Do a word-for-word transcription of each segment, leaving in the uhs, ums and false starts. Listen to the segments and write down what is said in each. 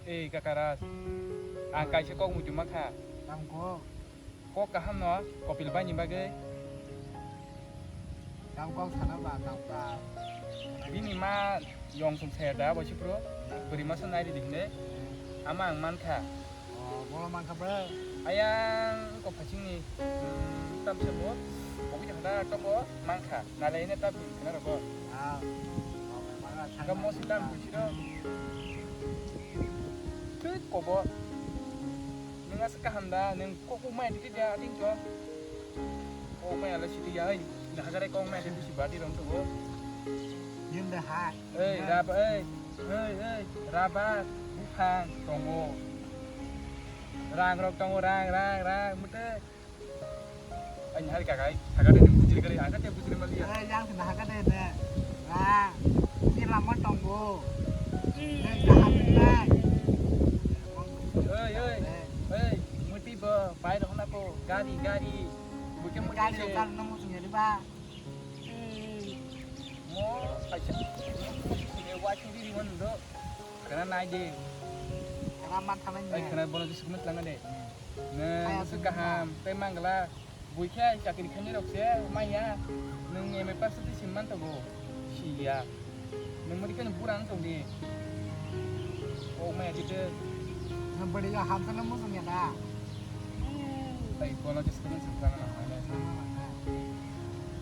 Ei Kakaraj, ang kaisa kok muchung mankha. Tamo kok? Kok kaham no, Kopil bai ni bagwi. Tamo kok sana ba, tamo ka. Bini ma yong song saya da, bo sipro. Bwrwi masa nai ridi hine. Ama ang mankha. Oh, bolo mankha bro. Ayang kok phasing ni. Hmm, tam se bo. Bo kisa hada toko mankha. Nalai ne tam kena rogo. Ah. Ga mo si tam kuchiro. Tut kobo. Nung asa kaham da, nung kok kok mai titi dia, ting cho. Kok mai ala siti ya, oi. Na hagare kok mai titi si bati rong tubo. Yin da ha. Ei, raba, ei. Ei, ei. Raba, buphang, tongo. Rang rok tongo, rang, rang, rang, mute. Ani hari kakai, hakate ni bujri kari, hakate bujri mali ya. Eh, yang kena hakate ne. Ra, ini lama tonggo. Eh, jahat ni, Bang. Oi, oi, oi, muti bo, pai rok na ko, gari, gari. Buke muti gari se. Rok kan nang muchung ya di ba. Mo, acha, mo, mo, mo, wa churi ri mon do. Kana nai de. Kana man thamai. Ai, ne. Kana bono jisuk met langa de. Nung kaham tei mangla, buikhe chakri khainai rok se maya, nung M A pass tei sim man tongo, siya. Nung mudi khe nung pura wng tong di. O maya tite. Nang bwrwi ya hamsa nang muchung ya da. Tei bono jisuk nang saksa nang hane.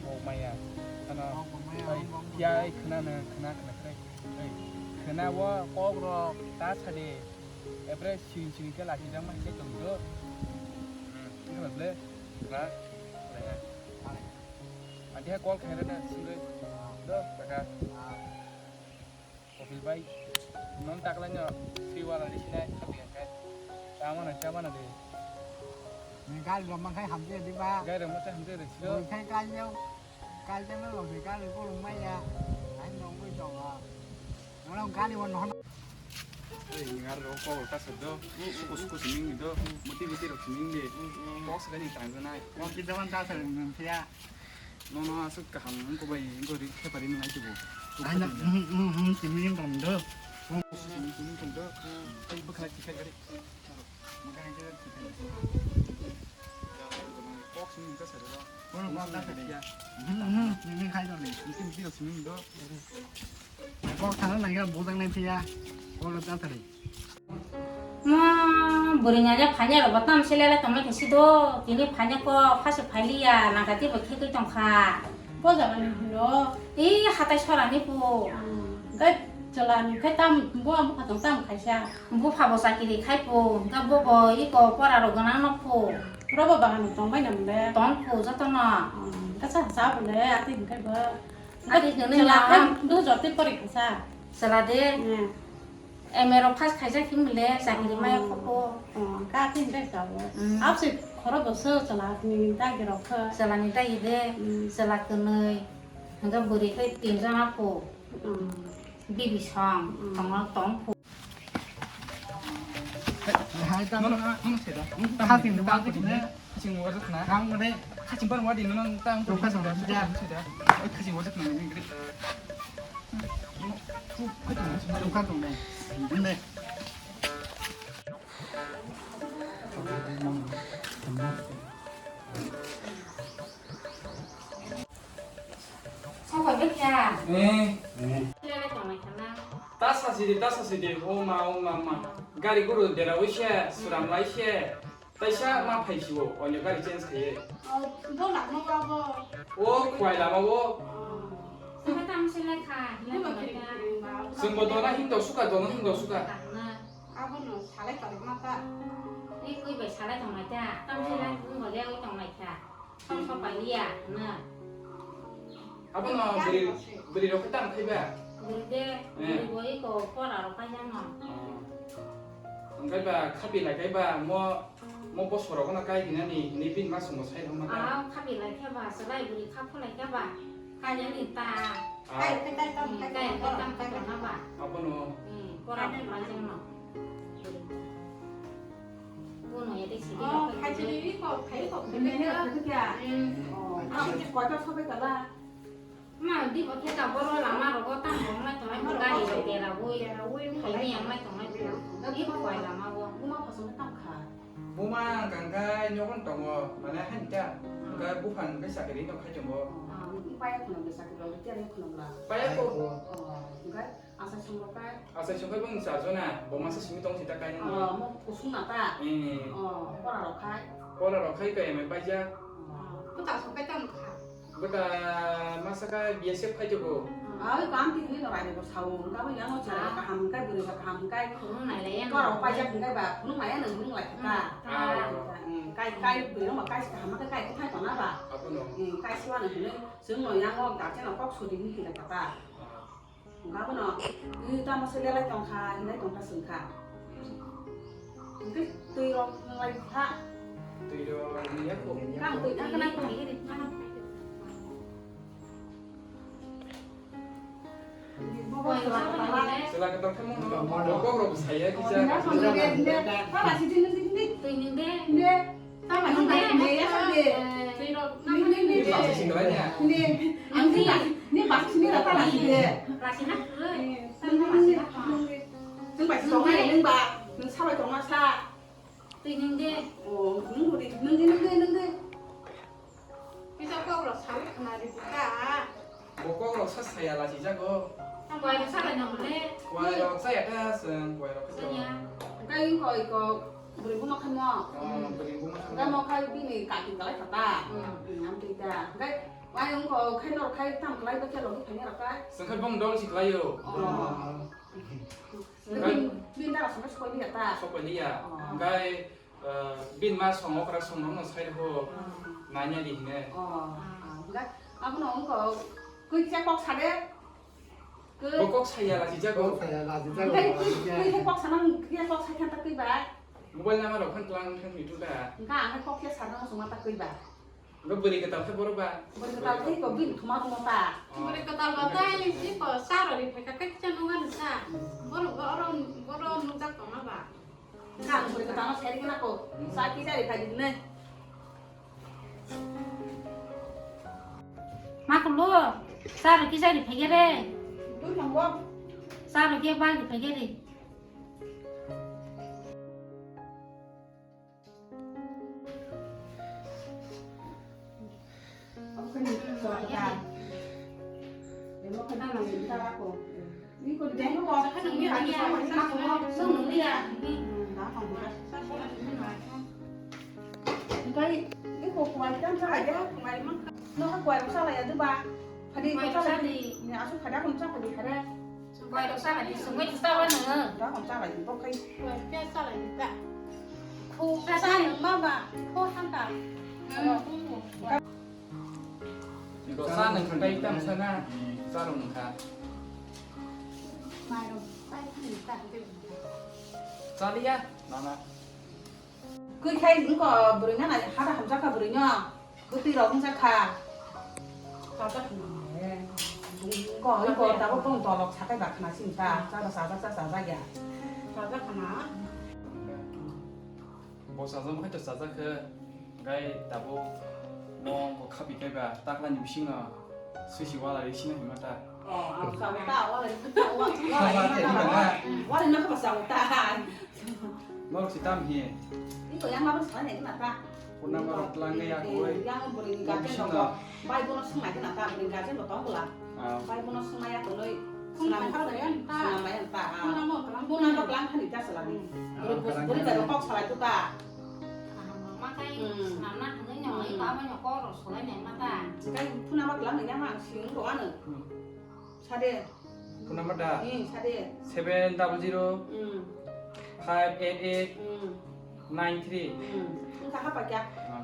O maya. Ano, tei ya khna nang khna khna khe. Khna o kok rok ta sa de. Epre sini sini khe laki jang ma khe tong do. Wngkha ble. Na. Adi ha call khaire na singre. Do kaka. Kopil bai. Non takla nyo si wala ni sinai khabi ang kai. Tama na tama na de. Ni gal rom mang khai hamje di ba. Gai rom ma khai hamje de silo. Khai kai yo. Kaisa no longsi kari kolong maya. Ai nongwi tongo. Nang kani wan hon. Ei, ngar ro ko ta sado. Suku suku sining do. Muti muti rok sining de. Box gani tangjanai. Wan kita wan ta sado nang sia. No no asuk kaham ko bai ko ri khe pari nang ai tubo. Ai na hmm hmm hmm sining tong do. Sining tong do. Ai bwkha tikha gari. Kok thana nangya bujang nai phiya. Kok ta thari. Ma, bwrwi nanya phanya rok tam se lele tongmai khe si do. Tini phanya ko phase phailiya, nangkati bo khegwi tongkha. Bo jaga ni hino. Ei hatai sorani po. Gai chala ni khai tam bo am khatong tam khaisa. Bupha bo chakiri khai phu, hwnkhe bo bo iko pora rok gwnang no phu. Robo bahan tong bai na mole. Tong phu joto no. Hmm, kasa sa bole ati hwnkhe bo. Ati hwnwi chwla na. Khe do jote pori kasa. Chwla de. Hmm. M A rok pass khaijak khe mole chakiri maya kho phu. Hmm, ka ati hwnkhe sa bo. Hmm. Abse khoro bo so chwla ni dagi rok khe. Chwla ni dagi de. Hmm. Chwla kwnwi. Hwnkhe bwrwi khe tinjona phu. Hmm. Bibi song. Hmm. Tongno tong phu. Hai, tamo. No, no, no, no, seda. Khasing ni bang kutine. Khasing wajak na. Bang mane. Khasing ban wadi, no, no, tang. Ruka song, ya. Seda. Oi, khasing wajak na, ni gri. Ruka song, ne. Ne. Sokoi bwkha. Eh. Lele tongnai khana. Ta sasi de, ta sasi de. O ma, o ma, ma. Gari guru dera oise, suram laise. Taisa ma phaisiwo, onyo gari change khaiye. Oh, bo lama wa bo. O khwai lama wo. Saka tam sele kha. Bo ba kiri kiri ba. Sengbo dona hingdo suka, dona hingdo suka. Abono salai tongma ta. Ni koi bai salai tongnai ta. Tam sele wngbo le oi tongnai kha. Song song pai liya, na. Abono bwrwi, bwrwi rok khe tamo khai ba? Bwrwi de, eh. Bwrwi bo iko pora rok kai jang no. Oh. Hwnkhe ba khapi lai khai ba mo, mo bosor rok no kai hinani hinwi bini ma songo sai rok ma ta. Ah, khapi lai khe ba, chwrai bwrwi kha phulai khe ba. Kaiya ni ta. Ah. Kai, kai, kai, tam, kai, kai, kai, tam, kai, kai, na ba. Abono. Hmm, pora phulai jang no. Bono ya de sidi. Oh, khai chini ko, khai ko, khai ko. Hmm. Oh, ah, ini kota sobe kala. Ma, di bo khe ka boro lama rogo tam bo mai tongnai, bo gari rok dera bui. Dera bui, khai ni yang mai tongnai. Ni bo bai lama o. Buma phasong tam kha. Buma ang kang kai nyogon tongo, mane han ta. Ang kai buphang kai sakiri no khai tongo. Ah, ang paya khunam de sakiri lo, tiya ni khunam la. Paya ko. Oh, ang kai asa sung lo kai. Asa sung kai bung sa jona, bo masa simi tong sita kai ni. Oh, mo kusung na ta. Eh. Oh, pora lo kai. Pora lo kai kai me paja. Oh, ko ta sung kai tam kha. Bwta masa kha B S F khai tongo. Ai, kam ti hwnwi no raida bo sao, wngkha bo yang o chara kaham wngkha, bwrwi ba kaham wngkha. Khulum nai lai ya. Borok paijak wngkha ba, khulum nai ya nang wng lai kha. Hmm. Ah. Hmm, kai, kai bwrwi rok ba kai se kaham kha, kai kwthai tongna ba. Abono. Hmm, kai se wano hwnwi chwng no yang o guardian rok kok suri ni hinwi kha ta. Ah. Wngkha bono, "Ih, tamo se lelai tongkha, hinai tongkha," swngkha. Hwnkhe twi rok nwnglai kha. Twi rok nwnglai kha. Kang twi nang kha nang kha. Chwla kwtal khe mono, bokok rok saya kisa. Twi nung de. Tama nung de, de, ya, de. Ni, ni, ni, ni. Ni, ni, ni, ni. Ni, ni, ni, ni, ba, ni, ni, ni, tama, ni, de. Ni, ni, ni, ni. Nung ba, si tong ai, nung ba, nung sa bai tong ma sa. Twi nung de. Oh, nung de, nung de, nung de, nung de. Pisa kok rok sawi khna ri buka. Bo kok rok sa saya la si jago. Ang bai rok sa lai nang le. Wai rok saya ta seng, wai rok sa. Sanya. Kai ko ko buri bu ma khan mo. Oh, buri bu ma khan. Kai mo kai bini kaki kalai kata. Hmm. Hmm, am tei ta. Kai wai ang ko kai nor kai tam kalai ba kya logi thani rok kai. Seng kai bong dol si kalai yo. Oh. Kai bin dara song sokoi ni ta. Sokoi ni ya. Oh. Kai Eh, bini ma song okra song rok no sai rw, hmm, nanya di hine. Oh, ah, hwnkhe abono wngkha kwi kisa kok sa de. Kwi- Bo kok saya la si jago. Kok saya la si jago. Hwnkhe kwi, kwi khe kok sana, kwi khe kok sai khan ta kwi ba. Mobile number rok khan tlang khan mi tu da. Hwnkhe ang khe kok khe sana song ma ta kwi ba. Bo bwrwi kwtal khe borok ba? Bwrwi kwtal khe ko bini thuma thuma ta. Oh. Bwrwi kwtal ba tai, si ko sa rw ri phai kha, kisa nung ano sa. Borok bo oro, oro nukjak tongma ba. Kha ang bwrwi kwtal no sai rikhe na ko. Sa kisa ri phai di ne. Ma kulu, sa rw kisa ri phai khe re. Dui nang bo. Sa rw khe ba ri phai khe re. Aswk phada kunu chapadi hare. Bai rok sa di, sungbai rok sa di, sungbai rok sa di, bo khai. Bai rok sa di ta. Khu sa sa nang ma ba, khu han ta. Hmm. Rok sa nang khai ta sa na, sa rok nang kha. Bai rok sa di ta. Chaliya, mama. Kwi khai wngkha bwrwi nana hada hamjakha bwrwino. Kwtwi rok wngjakha. Chajak khna. Wngkha wngkha tabuk tong tolok sakai ba khna sing ta. Chaba chajak cha chajak ya. Chajak khna. Bo chajak khai to chajak khe. Gai tabuk mo bo khapi kai ba takla ni bisingo. Swisi wala ri sina hima ta. Oh, ang sa ta wala ri. Wala ri na ba sa ta. Norok si tam hi? Iko yang mabang sana ni mata. Phone number rok tlang ya koi. Yang buri ni gajen rok. Bai bono sung nai na ta, buri gajen rok tong bula. Ah. Bai bono sung nai ya koi. Phone number rok ya ta. Sung nai ya ta. Phone number rok tlang. Phone number rok tlang khani ta sala ni. Buri buri bai rok kok salai tu ta. Makai sung na hwnwi no i baba no kok rok solai nai mata. Kai phone number tlang ni ya ma sing ko ano. Sade. Phone number da? Hmm, sade. Seven double zero, hmm, five eight eight, hmm, nine three. Hmm. Wngkha hapa kya? Ah.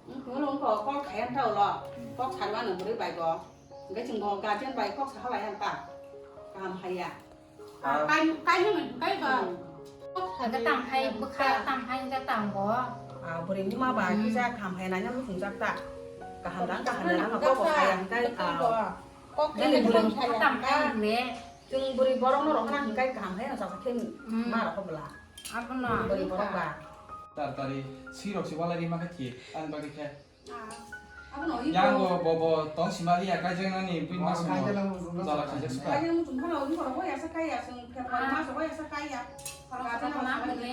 Hmm, wngkha, wngkha, kok khaya ta ulo. Kok sarwa no bwrwi bai go. Hwnkhe chwng bo guardian bai kok saha lai ang ta. Kaham haya. Ah, kai, kai no, kai ba. Hwnkhe tang hai, bwkha tang hai, hwnkhe tang bo. Ah, bwrwi buma ba kisa kaham hai naina muchungjak ta. Kaham dang, kaham dang, kaham dang, kok bo hai ang kai, ah. Kok bini bwrwi tang hai le. Chwng bwrwi borok no rok na hwnkhe kaham hai no chajak khe ma rok bwla. Abono. Bwrwi borok ba. Tar tari swi rok se walai ri ma kha ki, ang bagwi khe. Ah. Abono oi Yang ko. Bo, bo, tong simali ya, kaijaknani, bui Oh, mas mo. Kaijaknani, jala khaijak suka. Kaijaknani chwng khana, oi, borok oi, asa kai ya, chwng February Ah. Mas o oi, asa kai ya. Khoroksa Kaijaknani khoroksa ma khe bole.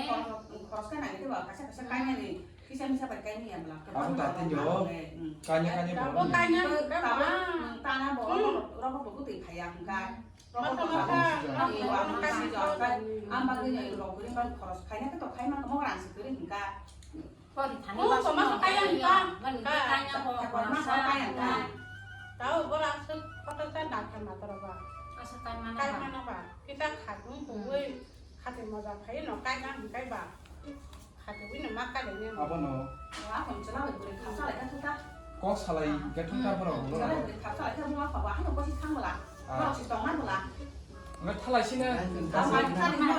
Khoroksa nai khe ba, kaisa kaisa kainani, kisa misa bai kaini ya bla. Abo ta tin yo. Hmm. Kaini, kaini bo. Abo kaini, Abo kaini. Hmm, tana bo, Hmm. Rogo bo gutwi phaiya, hwnkha. Masa, masa. Ang bagwi no rok guri bang khoros khaina khe to khaima tamo rang se kwrwi hwnkha. Pori thani Oh, ba to masa sino kaya kaya hwnkha. Mani Ka-, kanya ko ka-, masa kaya hwnkha. Tao bora aswk kotor sa dakha matro ba. Asa kai mana Kai ba. Mana ba. Kita khatung Hmm. Bugui khati moja khai no kai na hwnkhe ba. Khati bini ma kali ni. Abono. Wa kon chela bai buri khapsa lai ka thuta. Kok salai ka thuta borok ulo. Chela bai buri khapsa lai ka buma phawa hano bosi thang bala. Ah. Borok si tongna bala. Ngai thalai sina. Thalai sina.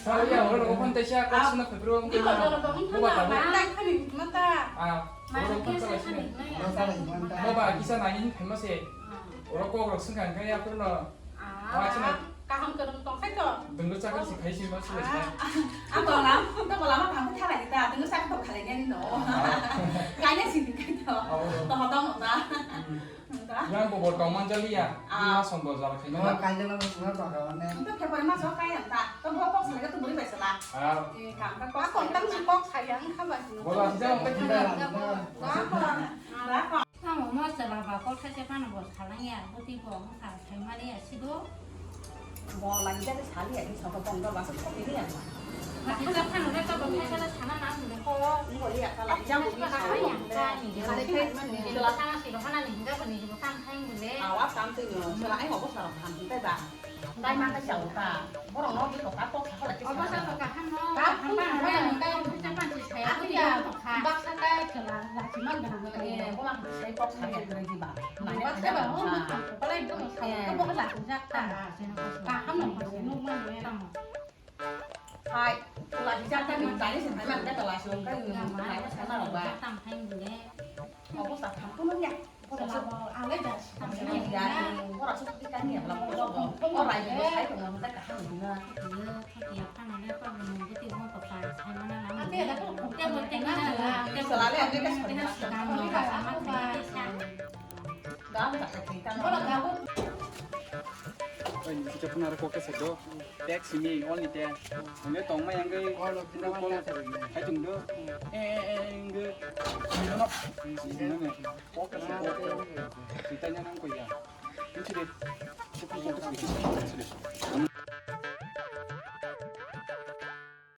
Thalai ya, oro rogo phone taisa kok sina phebro. Iko doro dong. Boba tabo. Thalai khani mata. Ah, oro rogo phone thalai sina. Boba kisa nangin phema se. Oro kok rok singkang kaya phurno. Ah, kaham kwrwng tong khai to. Dungro chakra si khai si ma si lai. Ah, ah, to lam, to lama kaham khe thalai ta, dungro chakra to khalai ni no. Ah. Kanya si ni khai to. Oh. To hodong ta. Hmm. Ta. Yang bo bo tong man jali ya. Ah. Di ma som bo jal khai Oh, na. Kanya na suna to ka ne. To khe pore ma so kaya ta. To bo kok sai to buri bai sala. Ah. Eh, kam ka kok. Kok tang si kok sai yang kha ba si. Bo la jang ka. Ba ko. Ba ko. Tamo mo chwla ba kok thaisa phano bo salangya, bwtwi bo wngkha saimani ya sido. Bo lagi jadi sali ya, di soto pondro basa kok ini ya. Mati ta phano le to bo thaisa le sana na mule ko. Ngo ya kala jang bo ni sa. Ni jela sana si ro hana ni hinga ko ni bo tang thang mule. Awa sam te no, sela ai ngo bo sa ro ham te ba. Dai ma ka chau ta. Borok no di toka kok sa la kisa. Obo sa toka han no. Ka han ba na ya ka kisa pan si saya ko ya toka. Baksa ka chela la si man gana. Eh, bo ma sai kok sa ya gre di ba. Baksa ba mo ma ko palai do sa. Ko bo la ku jak ta. Ka han no ko nuk man ya. Hai, la si jak ta ni tani se hai man ka la si ka ni. Hai ma sa na ba. Tam hai ni. Obo sa tham ko no ya. Oi, ni kita pun ada kokes do. Tek simi, only tek. Ini tong ma yang gay. Hai tung do. Eh, eh, eh, yang gay. Ini no. Ini no. Kokes do. Kita nyanang ko ya. Ini sih deh. Kita kokes deh.